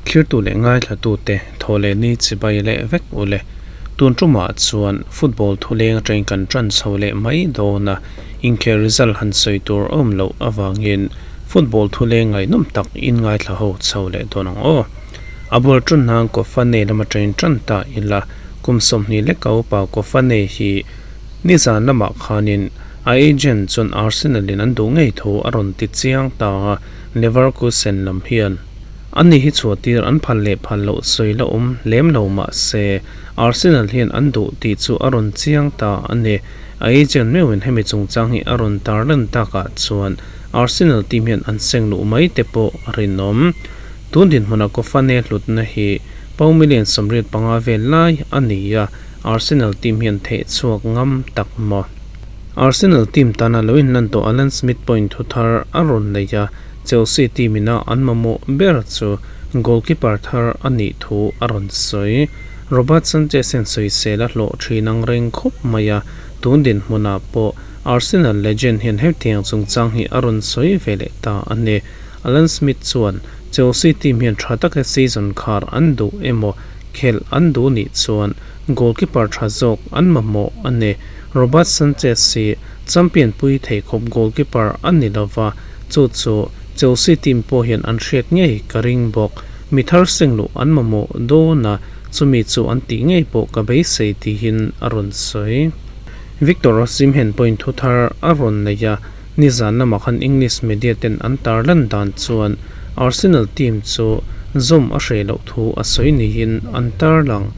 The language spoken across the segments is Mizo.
Thlirtu leh ngaithlatute thaw leh ni chibai leh vek ule. Tun tumah chuan football thuleng atangin kan tan chho leh mai dawn a, inkhel result han sawi tur a awm loh avangin football thuleng ngaihnawm tak in ngaithla ho chho leh dawn ang aw. A bul tan nan Kofane lam atangin tan ta ila, kum 20 lek a upa Kofane hi nizan lamah khanin a agent chuan Arsenal in an duh ngei thu a rawn ti chiang ta a, Leverkusen lam hian ani hi chhuahtir an phal leh phal loh sawi la awm lem lo mah se Arsenal hian an duh tih chu a rawn chiang ta a ni. A agent meuhin hemi chungchang hi a rawn tarlan takah chuan Arsenal team hian an seng luh mai te pawh a rinawm. Tun dinhmuna Kofane hlutna hi pound million 85 vel lai a ni a, Arsenal team hian theih chhuak ngam tak maw? Arsenal team tana lo inlan tawh Alan Smith pawhin thu thar a rawn nei a, Chelsea team ina an mamawh ber chu goalkeeper thar a nih thu a rawn sawi. Robert Sanchez hian sawisel a hlawh thin ang reng khawp mai a, tun dinhmunah pawh Arsenal legend hian hetiang chungchang hi a rawn sawi ve leh ta a ni. Alan Smith chuan Chelsea team hian tha taka season khar an duh emaw khelh an duh nih chuan goalkeeper tha zawk an mamawh a ni. Robert Sanchez hi champion pui thei khawp goalkeeper a ni lova, chu chu Chelsea team pawh hian an hriat ngei ka ring bawk. Mi thar seng luh an mamawh dawn a, chumi chu an tih ngei pawh ka beisei tihin a rawn sawi. Victor Osimhen pawhin thu thar a rawn nei a, nizan lamah khan English media ten an tarlan dan chuan Arsenal team chu zawm a hreh loh thu a sawi niin an tarlang.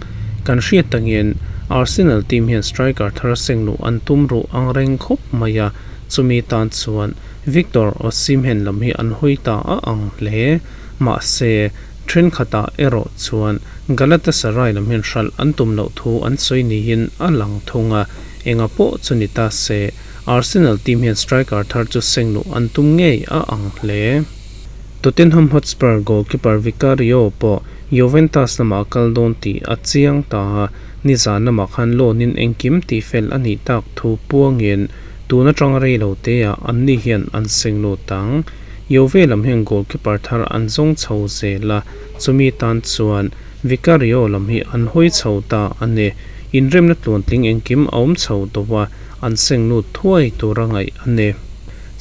Kan hriat tangin Arsenal team hian striker thar seng luh an tum ruh ang reng khawp mai a, chumi tan chuan Victor Osimhen lam hi an hawi ta a ang hle. Mahse, thenkhatah erawh chuan Galatasaray lam hian hralh an tum loh thu an sawi niin a lang thung a, enga pawh chu ni ta se, Arsenal team hian striker thar chu seng luh an tum ngei a ang hle. Tottenham Hotspur goalkeeper Vicario pawh Juventus lamah a kal dawn tih a chiang ta a, nizan lamah khan loan in engkim tihfel a nih tak thu puangin tun atang rei lo teah anni hian an seng lut ang. Juve lam hian goalkeeper thar an zawng chho zel a, chumi tan chuan Vicario lam hi an hawi chho ta a ni. Inremna tluantling engkim a awm chho tawh a, an seng lut thuai tur a ngaih a ni.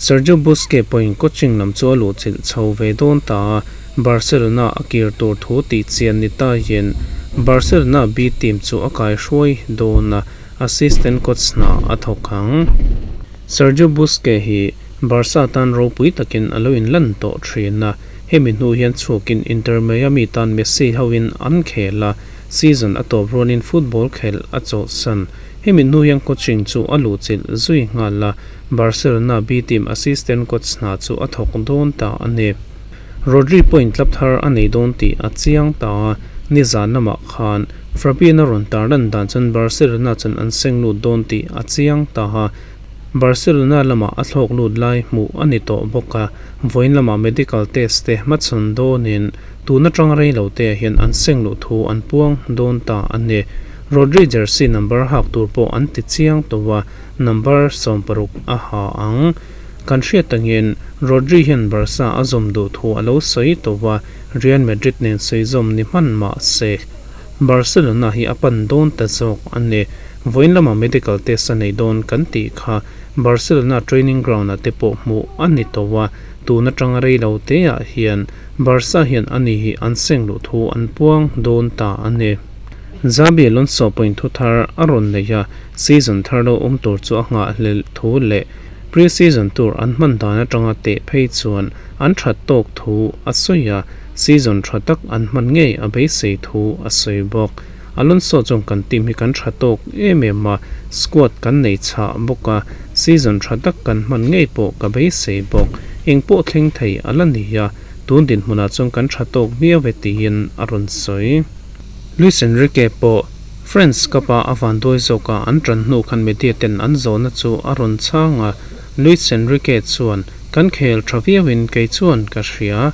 Sergio Busquets pawhin coaching lam chu a luhchilh chho ve dawn ta a, Barcelona a kir tur thu tih chian ni tahin Barcelona B team chu a kaihruai dawn a, assistant coach hna a thawk ang. Sergio Busquets hi Barca tan ropui takin a lo inlan tawh thin a, hemi hnu hian chhuakin Inter Miami tan Messi hoin an khel a, season a tawp rualin football khelh a chawlhsan. Hemi hnu hian coaching chu a luhchilh zui nghal a, Barcelona B team assistant coach hna chu a thawk dawn ta a ni. Rodri pawhin club thar a nei dawn tih a chiang ta a, nizan lamah khan Fabian a rawn tarlan dan chuan Barcelona chuan an seng lut dawn tih a chiang ta a, Barcelona lamah a thlawk lut lai hmuh a ni tawh bawk a, vawiin lamah medical test te hmachhawn dawnin tun atang rei lo te ah hian an seng luh thu an puang dawn ta a ni. Rodri jersey number hak tur pawh an ti chiang tawh a, number 60 a ha ang. Kan hriat tangin Rodri hian Barca a zawm duh thu a lo sawi tawh a, Real Madrid nen sawi zawm ni hman mah se Barcelona hi a pan dawn ta zawk a ni. Vawiin lamah medical test a nei dawn kan tih kha Barcelona training ground ah te pawh hmuh a ni tawh a, tun atanga rei lo te ah hian Barca hian ani hi an seng luh thu an puang dawn ta a ni. Xabi Alonso pawhin thu thar a rawn nei a, season thar lo awm tur chu a nghahhlelh thu leh pre-season tur an hman dan atanga teh phei chuan an that tawk thu a sawi a, season tha tak an hman ngei a beisei thu a sawi bawk. Alonso chuan kan team hi kan tha tawk em em a, squad kan nei chhah bawk a, season tha tak kan hman ngei pawh ka beisei bawk. Eng pawh thleng thei a la ni a, tun dinhmunah chuan kan tha tawk viau e tiin a rawn sawi. Luis Enrique pawh France Cup-a a vanduai zawka an tan hnu khan media ten an zawhna chu a rawn chhang a, Luis Enrique chuan, Kan khel tha viauin kei chuan ka hria.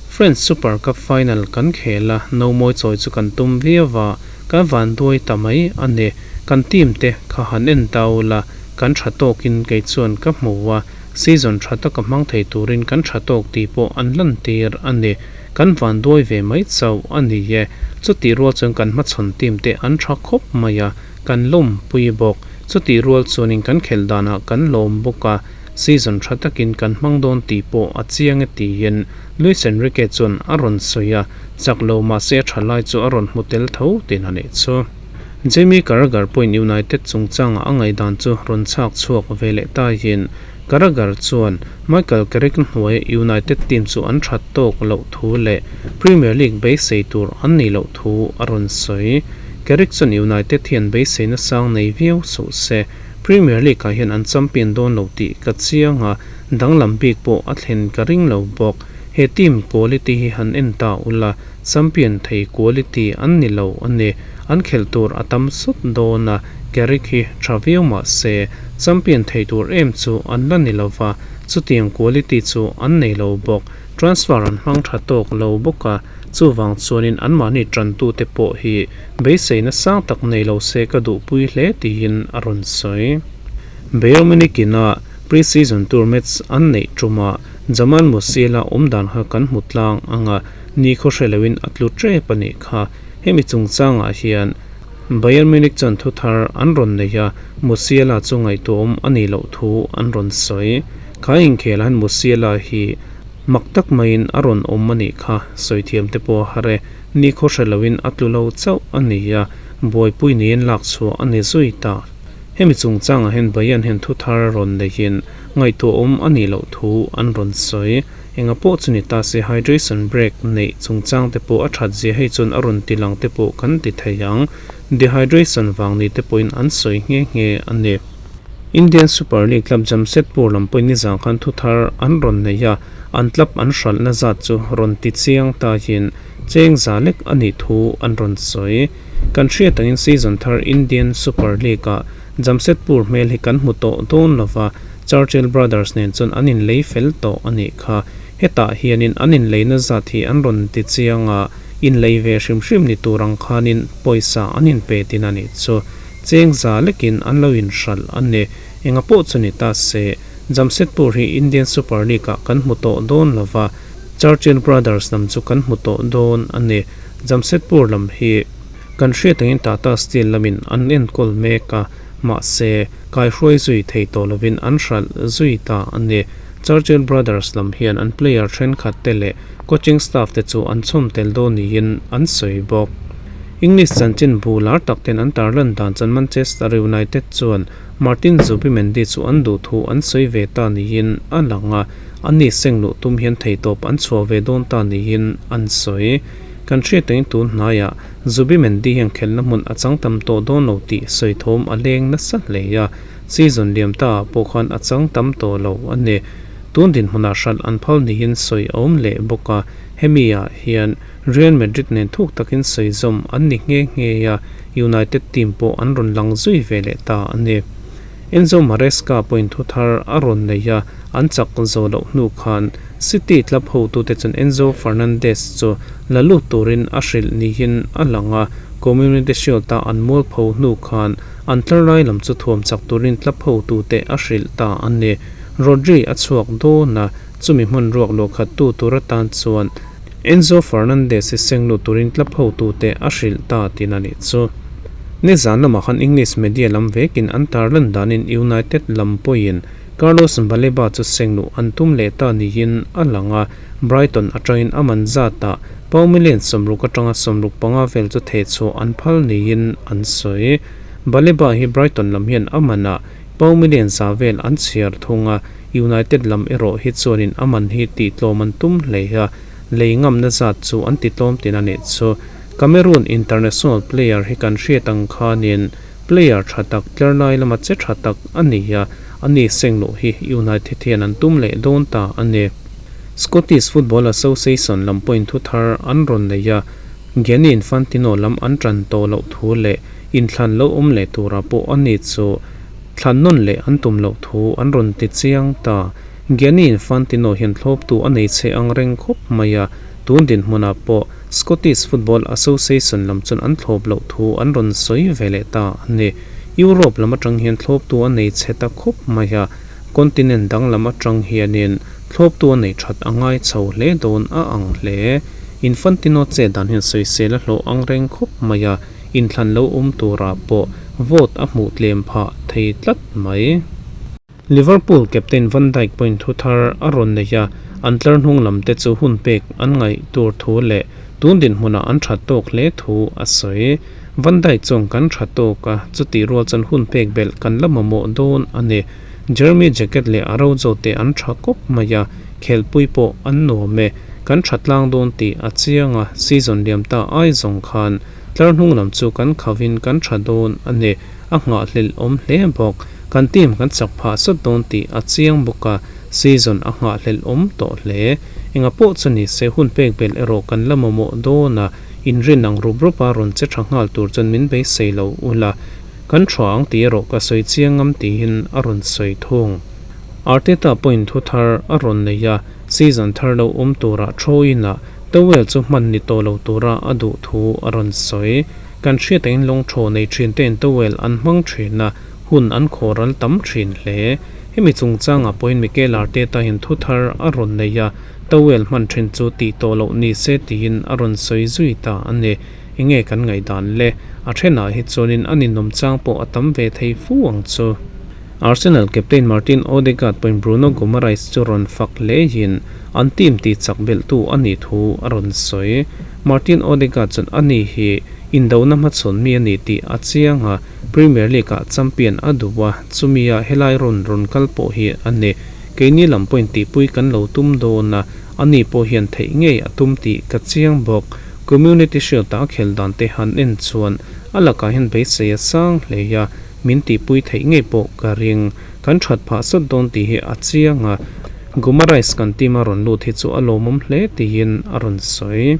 French Super Cup final kan khel a, no mawi chawi chu kan tum viau a, kan vanduai ta mai a ni. Kan team te kha han en ta ula, kan tha tawkin kei chuan ka hmu a, season tha taka hmang thei turin kan tha tawk tih pawh an lantir a ni. Kan vanduai ve mai chauh a ni e. Chutih rual chuan kan hmachhawn team te an tha khawp mai a, kan lawmpui bawk. Chutih rual chuanin kan khelh danah kan lawm bawk a, season tha takin kan hmang dawn tih pawh a chiang e tiin Luis Enrique chuan a rawn sawi a, chak lo mahse a tha lai chu a rawn hmu tel tho tihna nih chu. Jamie Carragher pawhin United chungchangah a ngaihdan chu rawn chhak chhuak ve leh taiin Carragher chuan Michael Carrick hnuaia United team chu an that tawk loh thu leh Premier League beisei tur an nih loh thu a rawn sawi. Carrick chuan United hian beiseina sang nei viau suh se, Premier League-ah hian an champion dawn lo tih ka chiang a, danglam bik pawh a thlen ka ring lo bawk. He team quality hi han en ta ula, champion thei quality an ni lo a ni. An khelh tur a tam sawt dawn a, Carrick hi tha viau mah se, champion thei tur em chu an la ni lova, chutiang quality chu an nei lo bawk. Transfer an hmang tha tawk lo bawk a, chuvang chuanin anmahni tantute pawh hi beiseina sang tak nei lo se ka duhpui hle tiin a rawn sawi. Bayern Munich ina pre-season tour match an neih tumah Jamal Musiala awm dan kha kan hmu tlang ang a, ni khaw hre loin a tlu tep a nih kha. Hemi chungchangah hian Bayern Munich chuan thu thar an rawn nei a, Musiala chu ngaihtuahawm a nih loh thu an rawn sawi. Kha inkhel han Musiala hi mak tak maiin a rawn awm a nih kha, sawi thiam te pawh a har e. Ni khaw hre loin a tlu lo chauh a ni a, buaipui niin lak chhuah a ni zui ta. Hemi chungchangah hian Bayern hian thu thar rawn neihin ngaihtuahawm a nih loh thu an rawn sawi. Enga pawh chu ni ta se hydration break neih chungchang te pawh a that zia hei chuan a rawn ti lang te pawh kan ti thei ang. Dehydration vang ni te pawhin an sawi nghe nghe a ni. Indian Super League club Jamshedpur lam pawhin nizan khan thu thar an rawn nei a, an club an hralhna zat chu rawn ti chiang tahin cheng za lek a nih thu an rawn sawi. Kan hriat angin season thar Indian Super League ah Jamshedpur hmel hi kan hmu tawh dawn lova, Churchill Brothers nen chuan an inlei fel tawh a nih kha. Hetah hianin an inleina zat hi an rawn ti chiang a, inlei ve hrim hrim ni tur ang khanin pawisa an inpe tin a nih chu. Cheng za lekin an lo inhralh a ni. Enga pawh chu ni ta se, Jamshedpur hi Indian Super League ah kan hmu tawh dawn lova, Churchill Brothers lam chu kan hmu tawh dawn a ni. Jamshedpur lam hi kan hriat angin Tata Steel lamin an enkawl mek a, mahse, kaihruai zui thei tawh lovin an hralh zui ta a ni. Churchill Brothers lam hian an player thenkhat te leh coaching staff te chu an chhawm tel dawn niin an sawi bawk. English chanchin bu lar tak ten an tarlan dan chuan Manchester United chuan Martin Zubimendi chu an duh thu an sawi ve ta niin a lang a, Anni seng luh tum hian theitawp an chhuah ve dawn ta niin an sawi. Kan hriat angin tun hnaiah Zubimendi hian khelhna hmun a chang tam tawh dawn lo tih sawi thawm a leng nasa hle a, season liam ta ah pawh khan a chang tam tawh lo a ni. Tun dinhmunah hralh an phal niin sawi a awm leh bawk a, hemi ah hian Real Madrid nen thuk takin sawi zawm an ni nghe nghe a, United team pawh an rawn lang zui ve leh ta a ni. Enzo Maresca pawhin thu thar a rawn nei a, an chak zo loh hnu khan City club hotute chuan Enzo Fernandez chu la lut turin a hrilh niin a lang a, Community Shield-a an mualpho hnu khan an tlar lai lam chu thuam chak turin club hotute a hrilh ta a ni. Rodri a chhuak dawn a, chumi hmun ruak luahkhattu tur atan chuan Enzo Fernandez hi seng lut turin club hotute a hrilh ta tihna nih chu. Nizan lamah khan English media lam vekin an tarlan danin United lam pawhin Carlos Baleba chu seng luh an tum leh ta niin a lang a, Brighton atangin a man zatah pound million 60 atanga 65 vel chu thehchhuah an phal niin an sawi. Baleba hi Brighton lam hian a manah pound million 100 vel an chhiar thung a, United lam erawh hi chuanin a man hi tihtlawm an tum hle a, lei ngamna zat chu an titlawm tin a nih chu. Cameroon international player hi kan hriat ang khanin player tha tak tlar lai lama che tha tak a ni a, a ni seng luh hi United hian an tum leh dawn ta a ni. Scottish Football Association lam pawhin thu thar an rawn nei a, Gianni Infantino lam an tan tawh loh thu leh inthlan lo awm leh turah pawh a ni chu thlan nawn leh an tum loh thu an rawn ti chiang ta. Gianni Infantino hian thlawptu a nei chhe ang reng khawp mai a, tun dinhmunah pawh Scottish Football Association lam chuan an thlawp loh thu an rawn sawi ve leh ta a ni. Europe lam atang hian thlawptu a nei chhe ta khawp mai a, continent dang lam atang hianin thlawptu a nei that a ngai chho hle dawn a ang hle. Infantino chet dan hian sawisel a hlawh ang reng khawp mai a, inthlan lo awm turah pawh vote a hmuh tlem phah thei tlat mai. Liverpool captain Van Dijk pawhin thu thar a rawn nei a, an tlar hnung lam te chu hun pek an ngaih tur thu leh tun dinhmunah an that tawk hle thu a sawi. Van Dijk chuan kan tha tawk a, chutih rual chuan hun pek belh kan la mamawh dawn a ni. Jeremy Jacquet leh Araujo te an tha kawp mai a, khelhpui pawh an nuam e. Kan tha tlang dawn tih a chiang a, season liam ta ai zawng khan tlar hnung lam chu kan khavin kan tha dawn a ni. A nghahhlelh awm hle bawk. Kan team kan chak phah sawt dawn tih a chiang bawk a, season a nghahhlelh awm tawh hle. Enga pawh chu ni se hun pek belh erawh kan la mamawh dawn a, inrin ang rup rup a rawn che tha nghal tur chuan min beisei lo ula, kan tha ang tih erawh ka sawi chiang ngam tiin a rawn sawi thung. Arteta pawhin thu thar a rawn nei a, season thar lo awm turah thawin-ah towel chu hman ni tawh lo tura a duh thu a rawn sawi. Kan hriat angin lawng thaw nei thin te'n towel an hmang thin a, hun an khawhral tam thin hle. Hemi chungchangah pawhin Mikel Arteta hian thu thar a rawn nei a, towel hman thin chu tih tawh loh ni se tiin a rawn sawi zui ta a ni. Enge kan ngaihdan le? A thenah hi chuanin a ninawm chang pawh a tam ve thei fu ang chu. Arsenal captain Martin Odegaard pawhin Bruno Guimaraes chu rawn fak hlein an team tih chak belhtu a nih thu a rawn sawi. Martin Odegaard chuan ani hi indona hmachhawn mi a ni tih a chiang a, Premier League-ah champion a duh a, chumia helai rawn rawn kal pawh hi a ni. Keini lam pawhin tihpui kan lo tum dawn a, ani pawh hian theih ngei a tum tih ka chiang bawk. Community Shield-ah a khel dan te han en chuan a lakah hian beisei a sang hle a, min tihpui theih ngei pawh ka ring. Kan that phah sawt dawn tih hi a chiang a, Guimaraes kan team a rawn lut hi chu a lawmawm hle tiin a rawn sawi.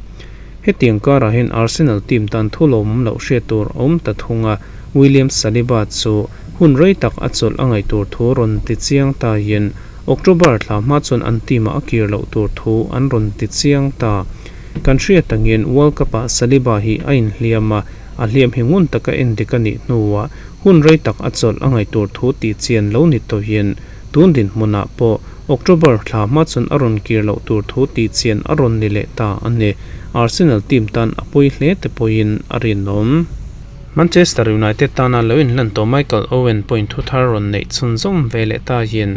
Hetiang karah hian Arsenal team tan thu lawmawm loh hriat tur a awm ta thung a, William Saliba chu hun rei tak a chawlh a ngaih tur thu rawn ti chiang taiin October thla hma chuan an team ah a kir loh tur thu an rawn ti chiang ta. Kan hriat angin World Cup ah Saliba hi a inhliam a, a hliam hi ngun taka en dik a nih hnuah hun rei tak a chawlh a ngaih tur thu tih chian lo ni tawhin tun dinhmunah pawh October thla hma chuan a rawn kir loh tur thu tih chian a rawn ni leh ta a ni. Arsenal team tan a pawi hle te pawhin a rinawm. Manchester United tana lo inhlan tawh Michael Owen pawhin thu thar rawn neih chhunzawm ve leh tahin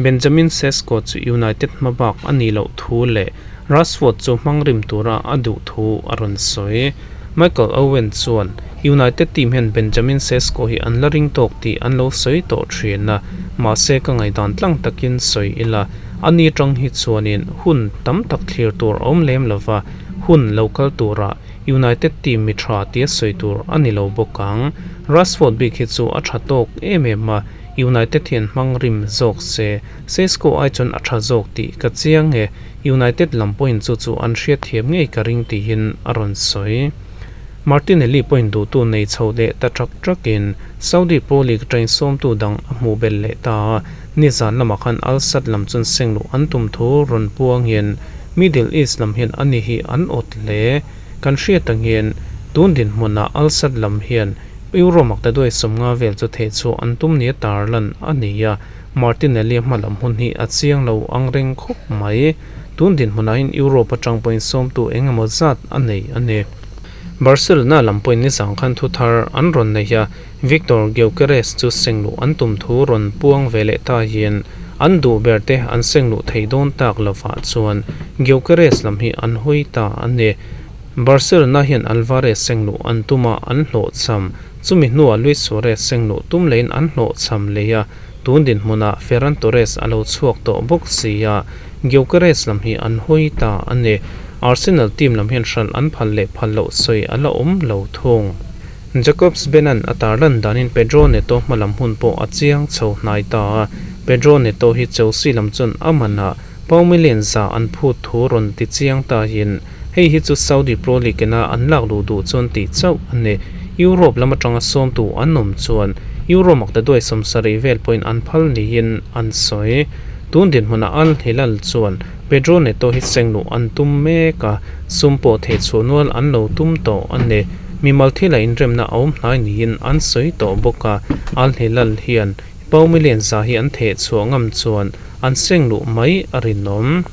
Benjamin Sesko chu United hma bak a nih loh thu leh Rashford chu hmang rim tura a duh thu a rawn sawi. Michael Owen chuan, United team hian Benjamin Sesko hi an la ring tawk tih an lo sawi tawh thin a, mahse ka ngaihdan tlang takin sawi ila, ani atang hi chuanin hun tam tak thlir tur a awm lem lova, hun lo kal turah United team mi tha tia sawi tur a ni lo bawk ang. Rashford bik hi chu a tha tawk em em a, United hian hmang rim zawk se, Sesko ai chuan a tha zawk tih ka chiang e. United lam pawhin chu chu an hriatthiam ngei ka ring tiin a rawn sawi. Martinelli pawhin duhtu nei chho leh ta ṭak ṭakin Saudi Pro League atangin sawmtu dang a hmuh belh leh ta a, nizan lamah khan Al Sadd lam chuan seng luh an tum thu rawn puangin Middle East lam hian ani hi an awt hle. Kan hriat angin tun dinhmunah Al Sadd lam hian Euro maktaduai 50 vel chu thehchhuah an tum nia tarlan a ni a, Martinelli hma lam hun hi a chiang lo ang reng khawp mai. Tun dinhmunah hian Europe atang pawhin sawmtu eng emaw zat a nei a ni. Barcelona lam pawhin nizang khan thu thar an rawn nei a, Victor Gyokeres chu seng luh an tum thu rawn puang ve leh ta hian an duh ber te an seng luh thei dawn tak lovah chuan Gyokeres lam hi an hawi ta a ni. Barcelona hian Alvarez seng luh an tum a, an hlawhchham. Chumi hnuah Luis Suarez seng luh tum leiin an hlawhchham lei a, tun dinhmunah Ferran Torres a lo chhuak tawh bawk si a, Gyökeres lam hi an hawi ta a ni. Arsenal team lam hian hralh an phal leh phal loh sawi a la awm lo thung. Jacobs Benan a tarlan danin Pedro Neto hma lam hun pawh a chiang chho hnai ta a, Pedro Neto hi Chelsea lam chuan a manah Pau million za an phut thu rawn ti chiang tahin hei hi chu Saudi Pro League ina an lak luh duh chuan tih chauh a ni. Europe lam atanga sawmtu an awm chuan Euro maktaduai 70 vel pawhin an phal niin an sawi. Tun dinhmunah Al Hilal chuan Pedro Neto hi seng luh an tum mek a, sum pawh theih chhuah nual an lo tum tawh a ni. Mimal thila inremna a awm hnai niin an sawi tawh bawk a, Al Hilal hian Pau million za hi an theh chhuah ngam chuan an seng luh mai a rinawm.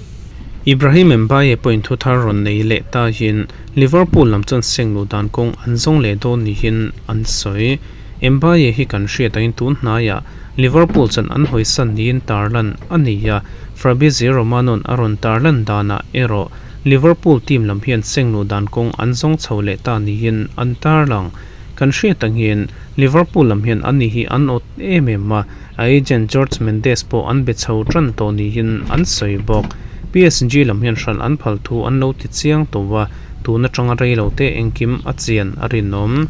Ibrahim Mbaye pawhin thu thar rawn nei leh tahin Liverpool lam chuan seng luh dan kawng an zawng leh dawn niin an sawi. Mbaye hi kan hriat angin tun hnaiah Liverpool chuan an hawisan niin tarlan a ni a, Fabrizio Romano-a'n a rawn tarlan danah erawh Liverpool team lam hian seng luh dan kawng an zawng chho leh ta niin an tarlang. Kan hriat angin Liverpool lam hian ani hi an awt em em a, A agent Jorge Mendes pawh an be chho tan tawh niin an sawi bawk. PSG lam hian hralh an phal thu an lo ti chiang tawh a, tun atanga rei lo te engkim a chian a rinawm.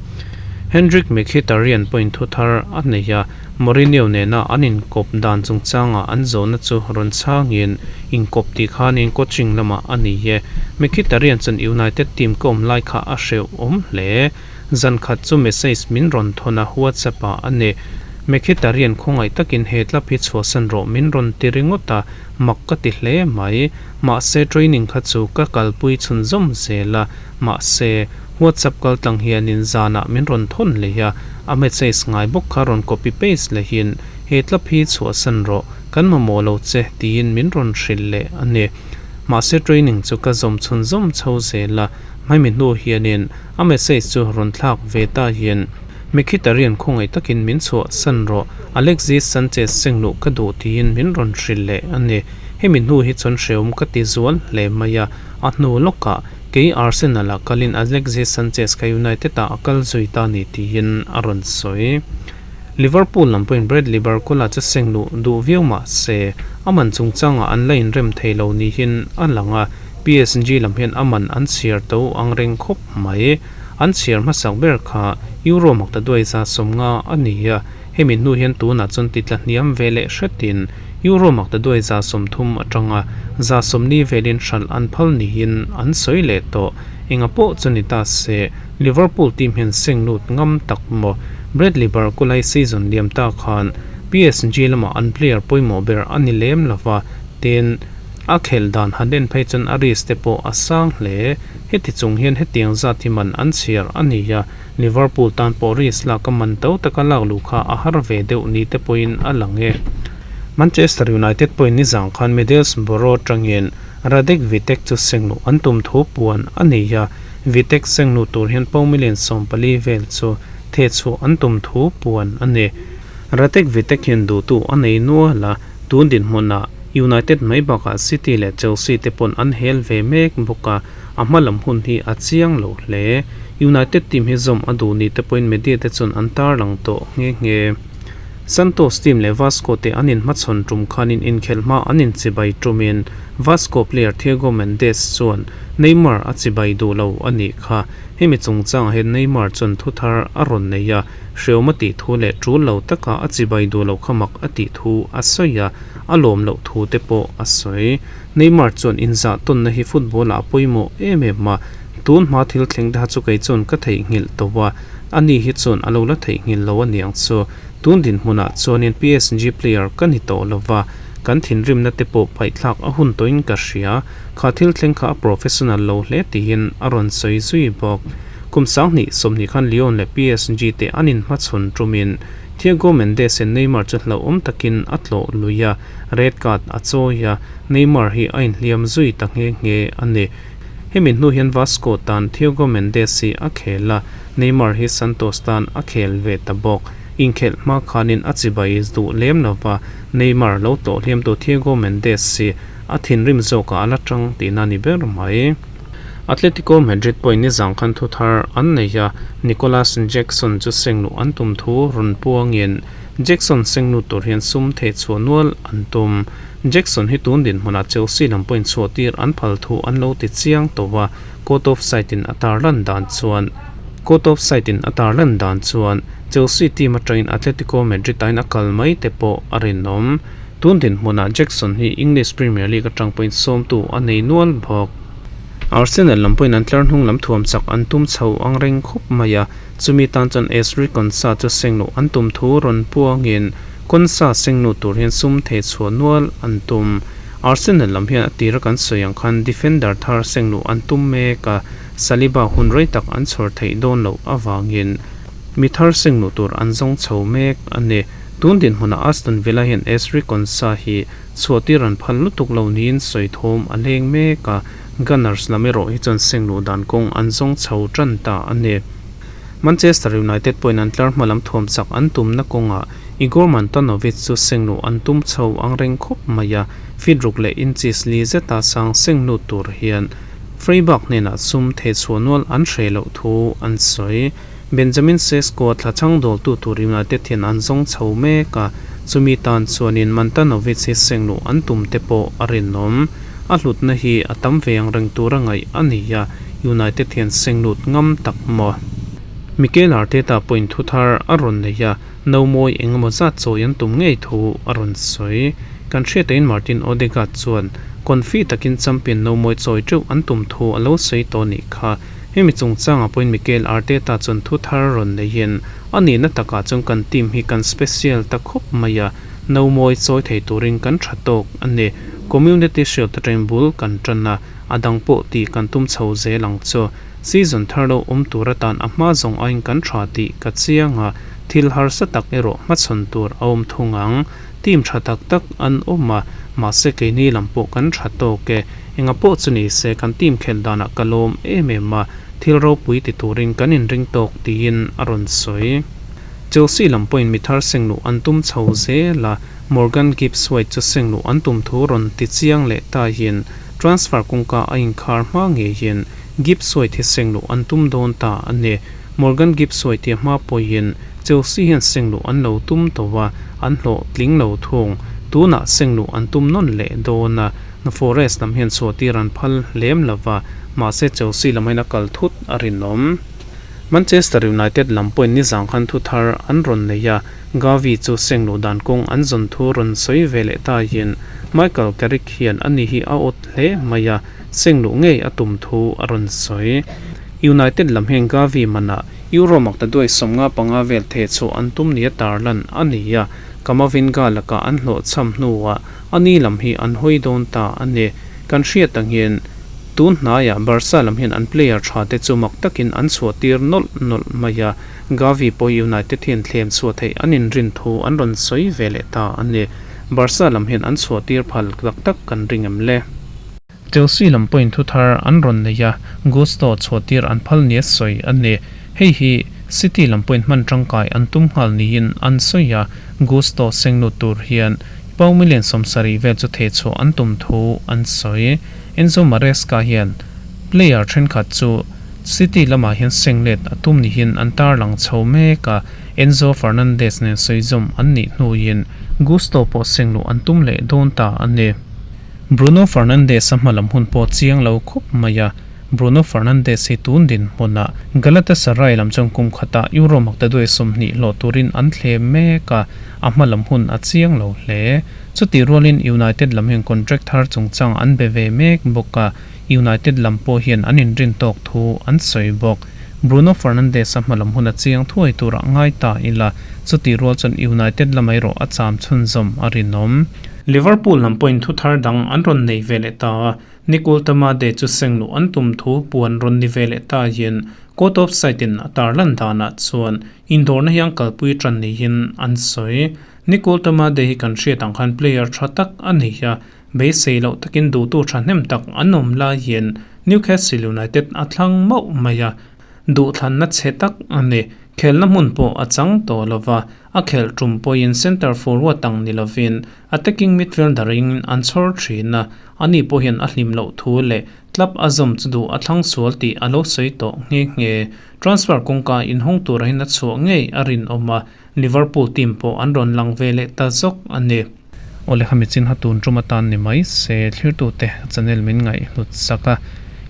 Henrikh Mkhitaryan pawhin thu thar a nei a, Mourinho nena an inkawp dan chungchangah an zawhna chu rawn chhangin, Inkawp tih khanin coaching lamah a ni e. Mkhitaryan chuan United team ka awm lai kha a hreuhawm hle. Zan khat chu message min rawn thawn a, WhatsApp ah a ni. Mkhitaryan khawngaih takin he club hi chhuahsan rawh min rawn ti ringawt a, mak ka ti hle mai. Mahse training kha chu ka kalpui chhunzawm zel a, mahse WhatsApp kaltlang hianin zanah min rawn thawn leh a, a message ngai bawk kha rawn copy paste lehin he club hi chhuahsan rawh, kan mamawh lo che tiin min rawn hrilh leh a ni. Mahse training chu ka zawm chhunzawm chho zel a, hmaimi hnu hianin A message chu rawn thlak ve ta hian, Mkhitaryan khawngaih takin min chhuah san rawh, Alexis Sanchez seng luh ka duh tiin min rawn hrilh leh a ni. Hemi hnu hi chuan hrehawm ka ti zual hle mai a, a hnu lawkah kei Arsenal ah kalin Alexis Sanchez kha United ah a kal zui ta ni tiin a rawn sawi. Liverpool lam pawhin Bradley Barcola chu seng luh duh viau mah se, a man chungchangah an la inrem thei lo niin a lang a, PSG lam hian a man an chhiar to ang reng khawp mai. An chhiar hmasak ber kha Euro makta duai 150 a ni a, hemi hnu hian tunah chuan titla hniam ve leh hretin Euro makta duai 30 atanga 40 velin hralh an phal niin an sawi leh tawh. Enga pawh chu ni ta se, Liverpool team hian seng lut ngam tak maw? Bradley Barcola hi season liam ta khan PSG lamah an player pawimawh ber a ni lem lova, tin, a khelh dan han en phei chuan a risk te pawh a sang hle. Heti chung hian hetiang zat hi man an chhiar a ni a, Liverpool tan pawh risk lak a man to taka lak luh kha a har ve deuh ni te pawhin a lang e. Manchester United pawhin nizang khan Middlesbrough atangin Radek Vitek chu seng luh an tum thu puan a ni a, Vitek seng luh tur hian pawng million 14 vel chu thehchhuah an tum thu puan a ni. Radek Vitek hian duhtu a nei nual a, tun dinhmunah United mai bakah City leh Chelsea te pawn an hel ve mek bawk a, a hma lam hun hi a chiang lo hle. United team hi zawm a duh ni te pawhin media te chuan an tarlang tawh nghe nghe. Santos team leh Vasco te an inhmachhawn tum khanin inkhelh hma an inchibai tumin Vasco player Thiago Mendes chuan Neymar a chibai duh lo a nih kha. Hemi chungchangah hian Neymar chuan thu thar a rawn nei a, hreawm a tih thu leh tul lo taka a chibai duh lo kha mak a tih thu a sawi a, a lawm loh thu te pawh a sawi. Neymar chuan inzah tawnna hi football ah a pawimawh em em a, tun hma thil thleng te kha chu kei chuan ka theihnghilh tawh a, ani hi chuan a lo la theihnghilh lo a niang chu. Tun dinhmunah chuanin PSG player ka ni tawh lo va, kan thinrimna te pawh paihthlak a hun tawhin ka hria, kha thil thleng kha a professional lo hle tiin a rawn sawi zui bawk. Kum 2020 khan Lyon leh PSG te an inhmachhawn tumin Thiago Mendes in Neymar chu hlauhawm takin a tlawh lui a, red card a chawi a, Neymar hi a inhliam zui ta nghe nghe a ni. Hemi hnu hian Vasco tan Thiago Mendes hi a khel a, Neymar hi Santos tan a khel ve ta bawk. Inkhelh hma khanin a chibai duh lem lova, Neymar lo tlawh hliamtu Thiago Mendes hi a thinrim zawkah a la tang tihna ni ber mai. Atletico Madrid pawhin nizang khan thu thar an nei a, Nicolas Jackson chu seng luh an tum thu rawn puangin Jackson seng lut tur hian sum theh chhuah nual an tum. Jackson hi tun dinhmunah Chelsea lam pawhin chhuah tir an phal thu an lo ti chiang tawh a, Court of Sight in a tarlan dan chuan Court of Sight in a tarlan dan chuan Chelsea team atangin Atletico Madrid aiin a kal mai te pawh a rinawm. Tun dinhmunah Jackson hi English Premier League atang pawhin sawmtu a nei nual bawk. Arsenal lam pawhin an tlar hnung lam thuam chak an tum chho ang reng khawp mai a, chumi tan chuan Ezri Konsa chu sengluh an tum thu rawn puangin Konsa sengluh tur hian sum theh chhuah nual an tum. Arsenal lam hian a tira kan sawi ang khan defender thar sengluh an tum mek a, Saliba hun rei tak an chhawr theih dawn loh avangin mi thar sengluh tur an zawng chho mek a ni. Tun dinhmunah Aston Villa hian Ezri Konsa hi Chhuahtir an phal lutuk lo niin sawi thawm a leng mek a, Gunners lam erawh hi chuan seng luh dan kawng an zawng chho tan ta a ni. Manchester United pawhin an tlar hma lam thuam chak an tumna kawngah Igor Mantanovic chu seng luh an tum chho ang reng khawp mai a, feet ruk leh inches li zeta sang seng lut tur hian Freiburg hnenah sum thehchhuah nual an hreh loh thu an sawi. Benjamin Sesko thla chhang dawltu tur United hian an zawng chho mek a, chumi tan chuanin Mantanovic hi seng luh an tum te pawh a rinawm. A hlutna hi a tam ve ang reng tura ngaih a ni a, United hian seng lut ngam tak maw? Mikel Arteta pawhin thu thar a rawn nei a, no mawi eng emaw zat chawi an tum ngei thu a rawn sawi. Kan hriataiin Martin Odegaard chuan confi takin champion no mawi chawi teuh an tum thu a lo sawi tawh a nih kha. Hemi chungchangah pawhin Mikel Arteta chuan thu thar rawn neiin, A nihna takah chuan kan team hi kan special ta khawp mai a, no mawi chawi thei turin kan tha tawk a ni. Community Shield atangin bul kan tan a, a dang pawh tih kan tum chho zel ang chu. Season thar lo awm tur atan a hma zawng aiin kan tha tih ka chiang a, thil harsa tak erawh hmachhawn tur a awm thung ang. Team tha tak tak an awm a, mahse keini lam pawh kan tha tawk e. Enga pawh chu ni se kan team khelh danah ka lawm em em a, thil ropui ti turin kan inring tawk tiin a rawn sawi. Chelsea lam pawhin mi thar seng luh an tum chho zel a, Morgan Gibbs-White chu seng luh an tum thu rawn ti chiang leh tahin transfer kawngka a inkhar hma ngeiin Gibbs-White hi seng luh an tum dawn ta a ni. Morgan Gibbs-White hi a hma pawhin Chelsea hian seng luh an lo tum tawh a, an hlawh tling lo thung. Tunah seng luh an tum nawn leh dawn a. Forest lam hian chhuahtir an phal lem lo va, mahse Chelsea lam hian a kal thut a rinawm. Manchester United lam pawhin nizang khan thu thar an rawn nei a, Gavi chu seng luh dan kawng an zawn thu rawn sawi ve leh taiin Michael Carrick hian ani hi a awt hle mai a, seng luh ngei a tum thu a rawn sawi. United lam hian Gavi manah Euro maktaduai 55 vel thehchhuah an tum nia tarlan a ni a, Camavinga lakah an hlawhchham hnuah A ni lam hi an hawi dawn ta a ni. Kan hriat ang hian tun hnaiah Barca lam hian an player tha te chu mak takin an chhuah tir nawlh nawlh mai a, Gavi pawh United hian thlem chhuah theih an inrin thu an rawn sawi ve leh ta a ni. Barca lam hian an chhuah tir phal tak tak kan ring em le? Chelsea lam pawhin thu thar an rawn nei a, Gusto chhuah tir an phal nia sawi a ni. Hei hi City lam pawhin hman tangkai an tum nghal niin an sawi a, Gusto seng lut tur hian Pau million 70 vel chu thehchhuah an tum thu an sawi. Enzo Maresca hian player thenkhat chu City lamah hian seng let a tum nihin an tarlang chho mek a, Enzo Fernandez nen sawizawm an nih hnuin Gusto pawh seng luh an tum leh dawn ta a ni. Bruno Fernandes-a hmalam hun pawh chiang lo khawp mai a, Bruno Fernandes hi tun dinhmunah Galatasaray lam chuan kum khatah Euro maktaduai 20 hlawh turin an thlem mek a, a hmalam hun a chiang lo hle. Chutih rualin United lam hian contract thar chungchang an be ve mek bawk a, United lam pawh hian an inrin tawk thu an sawi bawk. Bruno Fernandes a hmalam hun a chiang thuai turah ngai ta ila, chutih rual chuan United lamah erawh a cham chhunzawm a rinawm. Liverpool lam pawhin thu thar dang an rawn nei ve leh ta a, Nicole Tamade chu seng luh an tum thu puan rawn ni ve leh ta hian court of site in a tarlan danah chuan indawrna hi an kalpui tan niin an sawi. Nicole Tamade hi kan hriat ang khan player tha tak a ni a, beisei loh takin duhtu thahnem tak an awm laiin Newcastle United a thlang mauh mai a, duhthlanna chhe tak a ni. Khelna hmun pawh a chang tawh lo va, a khelh tum pawhin centre forward ang ni lovin attacking midfielder in an chhawr thin a, ani pawh hian a hlim loh thu leh club a zawm chu duh a thlang sual tih a lo sawi tawh nghe nghe. Transfer kawngka inhawng tura hian a chhuah ngei a rinawm a, Liverpool team pawh an rawn lang ve leh ta zawk a ni. Awle khami chin ha tun tum atan ni mai se thlirtute channel min ngaihhlut sak a,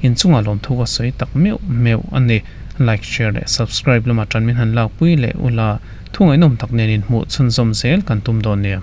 inchungah lawmthu ka sawi tak meuh meuh a ni. Like, share leh subscribe lamah tan min han lakpui leh ula, thu ngaihnawm tak nen inhmuh chhunzawm zel kan tum dawn nia.